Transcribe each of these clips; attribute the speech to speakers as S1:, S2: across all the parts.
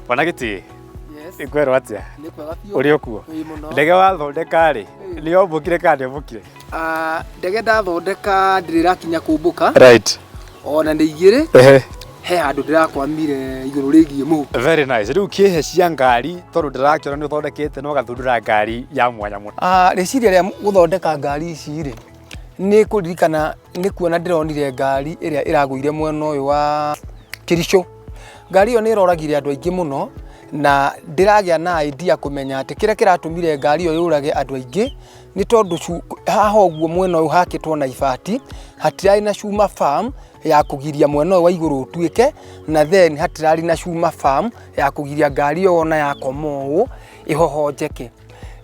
S1: Bwana Gĩtĩ.
S2: Yes.
S1: Ngwerwo atĩa?
S2: Nĩ kwega biũ.
S1: Ũrĩ okuo?
S2: Ĩĩ mũno.
S1: Ndege wathondeka rĩ, nĩ yombũkire kana ndĩombũkire?
S2: Ah, ndege ndathondeka ndĩrĩ ĩrakinya kũmbũka.
S1: Right.
S2: Ona nĩ igĩrĩ.
S1: Ehe.
S2: He handũ ndĩrakwamire igũrũ rĩgiĩ mũhu.
S1: Very nice. Rĩu kĩhe cia ngari tondũ ndĩrakĩona nĩ ũthondekete na ũgathundũra ngari ya mwanya mũno.
S2: Ah, rĩciria rĩa gũthondeka ngari ici rĩ, nĩ kũririkana nĩ kuona ndĩronire ngari ĩrĩa ĩragũire mwena ũyũ wa Kĩricũ. Ngari ĩyo nĩ ĩroragire andũ aingĩ mũno na ndĩragĩa na idea kũmenya atĩ kĩrĩa kĩratũmire ngari ĩyo yũrage andũ aingĩ nĩ tondũ haha ũguo mwena ũyũ hakĩtwo na ibati, hatirarĩ na cuma firm ya kũgiria mwena ũyũ wa igũrũ ũtuĩke, na then hatirarĩ na cuma firm ya kũgiria ngari ĩyo ona yakoma ũũ ĩhohonjeke.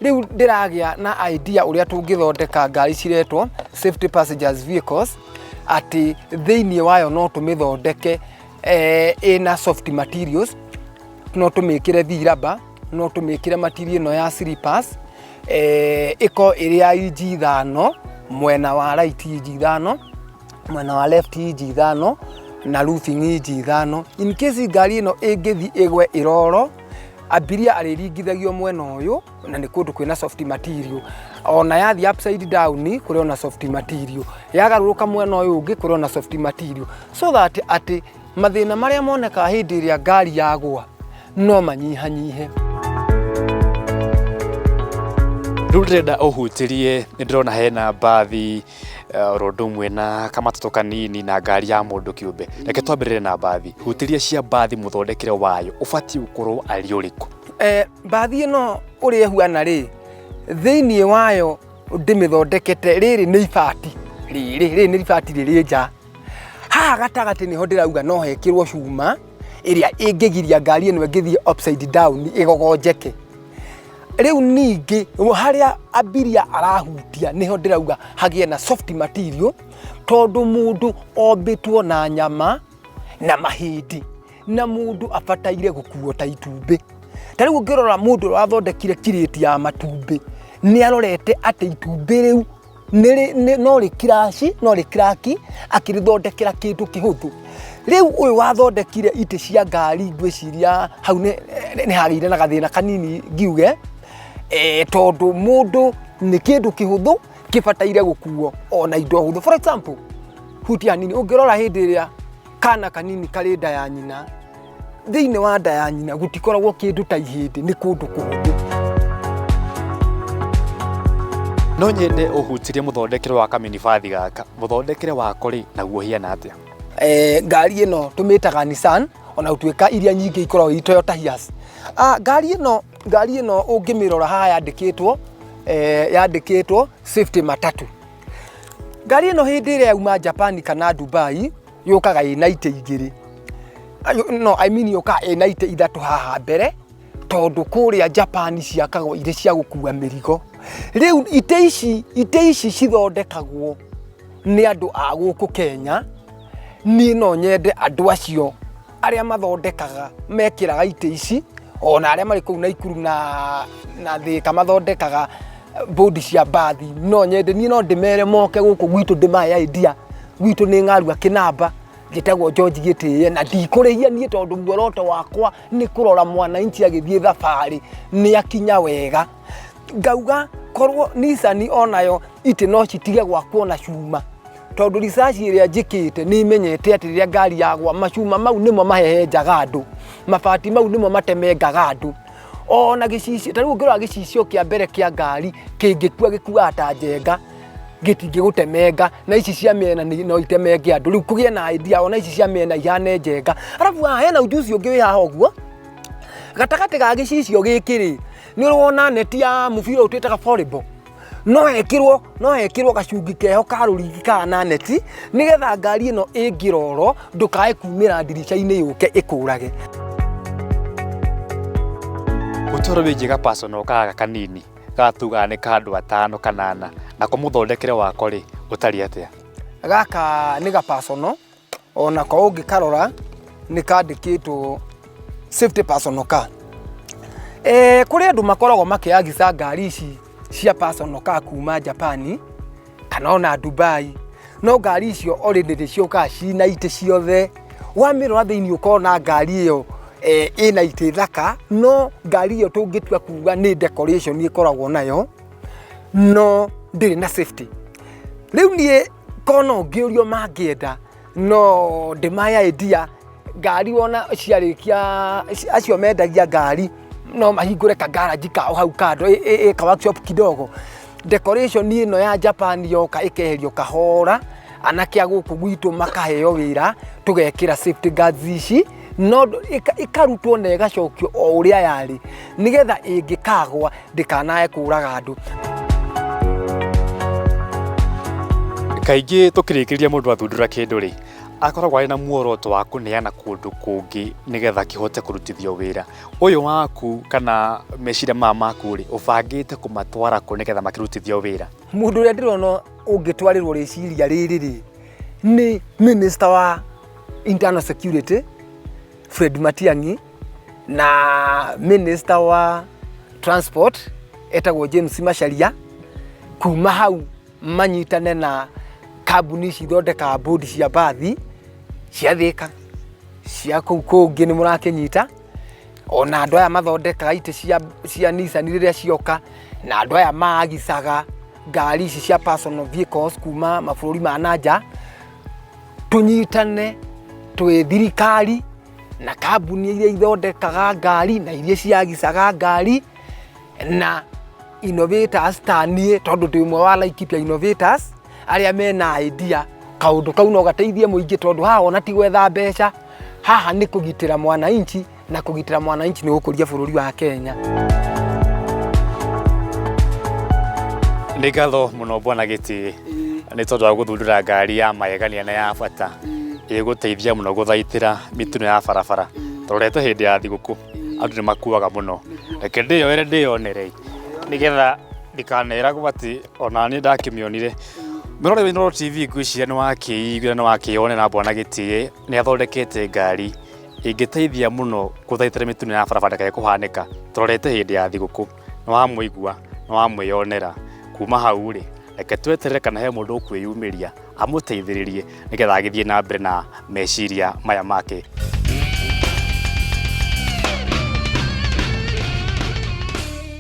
S2: Rĩu ndĩragĩa na idea ũrĩa tũngĩthondeka ngari ciretwo safety passengers vehicles, atĩ thĩinĩ wayo no tũmĩthondeke ĩna soft materials, no tũmĩkĩre V-rubber, no tũmĩkĩre material ĩno ya slippers, ĩkorwo ĩrĩ ya inji 5, mwena wa right inji 5, mwena wa left inji 5, na roofing inji 5. In case ngari ĩno ĩngĩthiĩ ĩgwe ĩroro, abiria arĩringithagio mwena ũyũ, na nĩ kũndũ kwĩna soft material. Ona yathiĩ upside down kũrĩ ona soft material, yagarũrũka mwena ũyũ ũngĩ kũrĩ ona soft material, so that atĩ mathĩna marĩa monekaga hĩndĩ ĩrĩa ngari yagũa no manyihanyihe.
S1: Rĩu ndĩrenda ũhutĩrie, nĩ ndĩrona hena mbathi oro ũndũ ũmwe na kamatatũ kanini na ngari ya mũndũ kĩũmbe. Reke twambĩrĩre na mbathi. Hutĩria cia mbathi, mũthondekere wayo ũbatiĩ gũkorwo arĩ ũrĩkũ?
S2: Mbathi ĩno ũrĩa ĩhuana rĩ, thĩinĩ wayo ndĩmĩthondekete, rĩrĩ nĩ ibati rĩrĩ, rĩrĩ nĩ ibati rĩrĩ nja. Haha gatagatĩ nĩho ndĩrauga no hekĩrwo cuma ĩrĩa ĩngĩgiria ngari ĩno ĩngĩthiĩ upside down ĩgogonjeke. Rĩu ningĩ harĩa abiria arahutia nĩho ndĩrauga hagĩe na soft material, tondũ mũndũ ombĩtwo na nyama na mahĩndĩ, na mũndũ abataire gũkuo ta itumbĩ. Ta rĩu ũngĩrora mũndũ ũrĩa wathondekire kirĩti ya matumbĩ, nĩ arorete atĩ itumbĩ rĩu no rĩ crash, no rĩ crack, akĩrĩthondekera kĩndũ kĩhũthũ. Rĩu ũyũ wathondekire itĩ cia ngari, ngwĩciria hau nĩ hagĩire na gathĩna kanini ngiuge, tondũ mũndũ nĩ kĩndũ kĩhũthũ kĩbataire gũkuo ona indo hũthũ. For example, hutia hanini, ũngĩrora hĩndĩ ĩrĩa kana kanini karĩ nda ya nyina, thĩinĩ wa nda ya nyina gũtikoragwo kĩndũ ta ihĩndĩ, nĩ kũndũ kũhũthũ.
S1: No nyende ũhutirie mũthondekere wa kaminibathi gaka. Mũthondekere wako rĩ, naguo ũhiana atĩa?
S2: Ngari ĩno tũmĩtaga Nissan, ona gũtuĩka iria nyingĩ ikoragwo i Toyota Hiace. Ngari ĩno ũngĩmĩrora haha yandĩkĩtwo safety matatu. Ngari ĩno hĩndĩ ĩrĩa yauma Japan kana Dubai, yũkaga ĩna itĩ igĩrĩ. No, I mean yũkaga ĩna itĩ ithatũ haha mbere, tondũ kũrĩa Japan ciakagwo irĩ cia gũkua mĩrigo. Rĩu itĩ ici cithondekagwo nĩ andũ a gũkũ Kenya. Niĩ no nyende andũ acio arĩa mathondekaga mekĩraga itĩ ici, ona arĩa marĩ kũu Naikuru na Thĩka mathondekaga bodi cia mbathi, no nyende niĩ no ndĩmere moke gũkũ gwitũ ndĩmahe idea. Gwitũ nĩ ng'arua kĩnamba, njĩtagwo George Gĩtĩe, na ndikũrĩhia niĩ tondũ muoroto wakwa nĩ kũrora mwananchi agĩthiĩ thabarĩ nĩ akinya wega. Ngauga korwo Nissan onayo itĩ no citige gwakwo na cuma, tondũ research ĩrĩa njĩkĩte nĩ imenyete atĩ rĩrĩa ngari yagwa, macuma mau nĩmo mahehenjaga andũ, mabati mau nĩmo matemengaga andũ. Ona gĩcicio, ta rĩu ũngĩrora gĩcicio kĩa mbere kĩa ngari kĩngĩkua gĩkuaga ta njenga, gĩtingĩgũtemenga, na ici cia mĩena no itemenge andũ. Rĩu kũgĩe na idea ona ici cia mĩena ihane njenga. Arabu haha hena ujuzi ũngĩ wĩ haha ũguo gatagatĩ ga gĩcicio gĩkĩ rĩ, nĩ ũrĩ wona neti ya mũbira ũyũ twĩtaga volleyball, no hekĩrwo gacungi keho ka rũrigi kana na neti, nĩgetha ngari ĩno ĩngĩrorwo ndũkae kumĩra ndirica-inĩ yũke ĩkũrage.
S1: Ũtoro wĩgiĩ ga personal gaka kanini gaka tugaga nĩ ka andũ atano kana ana, nako mũthondekere wako rĩ, ũtariĩ atĩa?
S2: Gaka nĩ ga personal, onako ũngĩkarora nĩ kandĩkĩtwo safety personal car. Kũrĩ andũ makoragwo makĩagica ngari ici cia personal car kuma Japan kana ona Dubai, no ngari icio already nĩ ciũkaga cina itĩ ciothe. Wamĩrora thĩinĩ ũkona ngari ĩyo Ĩna itĩ thaka, no ngari ĩyo tũngĩtua kuga nĩ decoration ĩkoragwo nayo, no ndĩrĩ na safety. Rĩu niĩ kono ngĩũrio mangĩenda no ndĩmaya idea ngari wona ciarĩkia, acio mendagia ngari no mahingũre ka garage kao hau kando, ĩ ka workshop kidogo. Decoration ĩno ya Japan yoka ĩkeherio kahora, anake a gũkũ gwitũ makaheo wĩra, tũgekĩra safety guards ici, no ĩkarutwo na ĩgacokio o ũrĩa yarĩ, nĩgetha ĩngĩkagwa ndĩkanae kũraga andũ.
S1: Kaingĩ tũkĩrĩkĩrĩria, mũndũ athundũra kĩndũ rĩ, akoragwo arĩ na muoroto wa kũneana kũndũ kũngĩ nĩgetha kĩhote kũrutithio wĩra ũyũ waku. Kana meciria maya maku rĩ, ũbangĩte kũmatwara kũ nĩgetha makĩrutithio wĩra?
S2: Mũndũ ũrĩa ndĩrona ũngĩtwarĩrwo rĩciria rĩrĩ rĩ, nĩ minister wa internal security Fred Matiang'i na minister wa transport etagwo James Macharia. Kuma hau manyitane na kambuni ici ithondekaga bodi cia mbathi cia Thĩka, cia kũu kũngĩ, nĩ mũrakĩnyita, ona andũ aya mathondekaga itĩ cia Nissan rĩrĩa cioka, na andũ aya maagicaga ngari ici cia personal vehicles kuma mabũrũri ma nanja. Tũnyitane twĩ thirikari na kambuni iria ithondekaga ngari na iria ciagicaga ngari na innovators ta niĩ, tondũ ndĩ ũmwe wa Laikipia innovators arĩa mena idea. Kaũndũ kau no gateithie mũingĩ, tondũ haha ona ti gwetha mbeca, haha nĩ kũgitĩra mwananchi, na kũgitĩra mwananchi nĩ gũkũria bũrũri wa Kenya.
S1: Nĩ ngatho mũno, Bwana Gĩtĩ, nĩ tondũ wa gũthundũra ngari ya magegania na ya bata ĩgũteithia mũno gũthaitĩra mĩtino ya barabara. Tũrorete hĩndĩ ya thigũkũ andũ nĩ makuaga mũno. Reke ndĩyoere ndĩyonere nĩgetha ndikaneragwo atĩ ona niĩ ndakĩmĩonire. Mũrori wa Inooro TV, ngwĩciria nĩ wakĩiguĩra, nĩ wakĩyonera Bwana Gĩtĩ nĩ athondekete ngari ĩngĩteithia mũno gũthaitĩra mĩtino ya barabara ndĩkae kũhanĩka. Tũrorete hĩndĩ ya thigũkũ, nĩ wamũigua, nĩ wamwĩyonera. Kuma hau rĩ, reke tweterere kana he mũndũ ũkwĩyumĩria amũteithĩrĩrie nĩgetha agĩthiĩ na mbere na meciria maya make.